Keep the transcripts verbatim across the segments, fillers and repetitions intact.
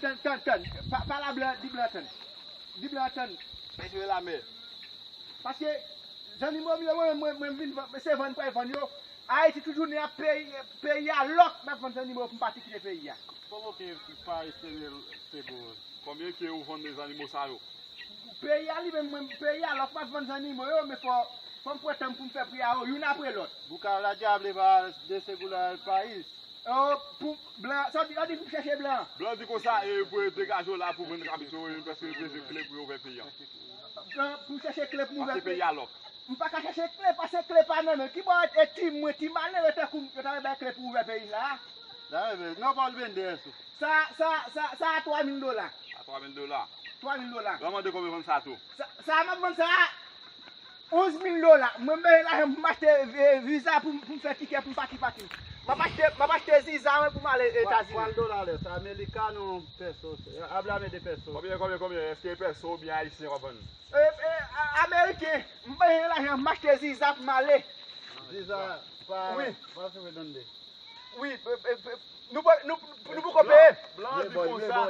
tann, tann, tann, tann. Pa, pa la blan, di blan tann. Di blan tann. Mesye la mè. Paske zannimo m yo, mwen, mwen, mwen vin vann, se vann pral vann yo. Ayiti toujou ni ap peyi, peyi a lòk, m ap vann zannimo yo pou m pati kite peyi a. Kòman ke pa espesyal se bon? Konbyen ke ou vann de zannimo sa yo? Peyi a li menm, mwen, peyi a lòk, m ap vann zannimo yo, men fò, fò m pran tan m pou m fè pri a yo, youn apre lòt. Bouka la diable pa de segunda al país. Oh, pou blan, sa di, sa di pou m chèche blan. Blan di konsa, e pou yo degaje w la pou vann kabrit yo, e prèske yo bezwen kle pou yo ouvè peyi a. Blan, pou m chèche kle pou m ouvè peyi a lòk. M pa ka chèche kle, paske kle pa nan men. Ki bò e ti mwen, ti malere tankou m, yo ta bay kle pou ouvè peyi sa a? Dayè, non, pa l vennde sou. Sa, sa, sa, sa a twa mil dola. A twa mil dola. Twa mil dola. Yo mande konbyen vann sa tou? Sa, sa m ap vann sa a onz mil dola. Mwen bezwen lajan pou m achte, eh, viza pou, pou m fè tikè pou m pati, pati. M ap achte, m ap achte viza mwen pou m ale Etazini. Kwa, kwa dola lè? Sa americano, peso. Háblame de peso. Konbyen, konbyen, konbyen? Èske peso oubyen ayisyen w ap vann? Eh, eh, a-, ameriken. M bezwen lajan, m achte viza pou m ale. Viza pa, wi. Pa se donde. Wi, e, e, e, nou pa, nou, nou poko peye. Blan di konsa.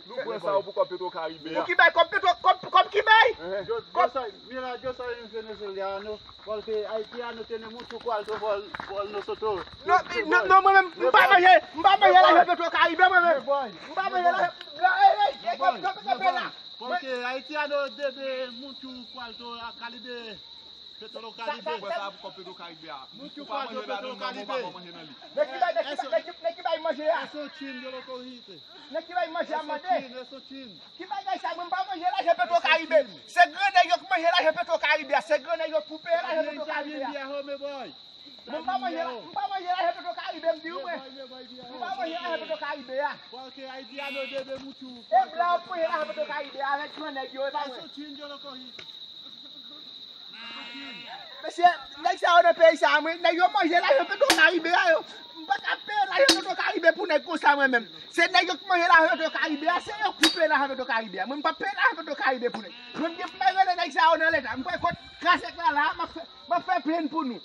Nou pran sa yo pou kòb Petro Karibe a. Pou ki bay kòb Petro, kòb, kòb ki bay? Kòb. Yo sa, mira, yo sa en venezolano, porque haitiano tiene mucho cuarto por, por nosotros. Non, non, non, mwen menm, m pa manje, m pa manje lajan Petro Karibe, mwen menm. M pa manje lajan, non, ey, ey, ey, kòb, kòb Petro Karibe la. Porque haitiano debe mucho cuarto a Caribe. Petro Karibe. Sa, sa, sa, pou kòb Petro Karibe a. Ou pa manje ladan nan, ou pa manje nan li. Nèg ki bay, nèg ki bay, nèg ki, nèg ki bay manje a. Eso chin, yo lo cogiste. Nèg ki bay manje a mande. Eso chin, eso chin. Ki bagay sa, mwen m pa manje lajan Petro Karibe. Se gran nèg yo k manje lajan Petro Karibe a. Se gran nèg yo k pou peye lajan Petro Karibe a. Mwen m pa manje la, m pa manje lajan Petro Karibe, m di w mwen. M pa manje lajan Petro Karibe a. Porque haitiano debe mucho. E blan ap manje lajan Petro Karibe a avèk gran nèg yo, e pa mwen. Eso chin, yo lo cogiste. Mesye, nèg sa yo nan peyi sa a, mwen, nèg yo manje lajan Petro Karibe a yo. M pa ka peye lajan Petro Karibe pou nèg konsa mwen menm. Se nèg yo k manje lajan Petro Karibe a, se yo k pou peye lajan Petro Karibe a. Mwen, m p ap peye lajan Petro Karibe pou nèg. Mwen, m gen pou m al rele nèg sa yo nan leta. M pral kot Krasèk la la, m ap fè, m ap fè plenn pou nou.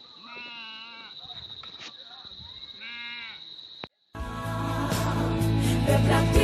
Pèp la ap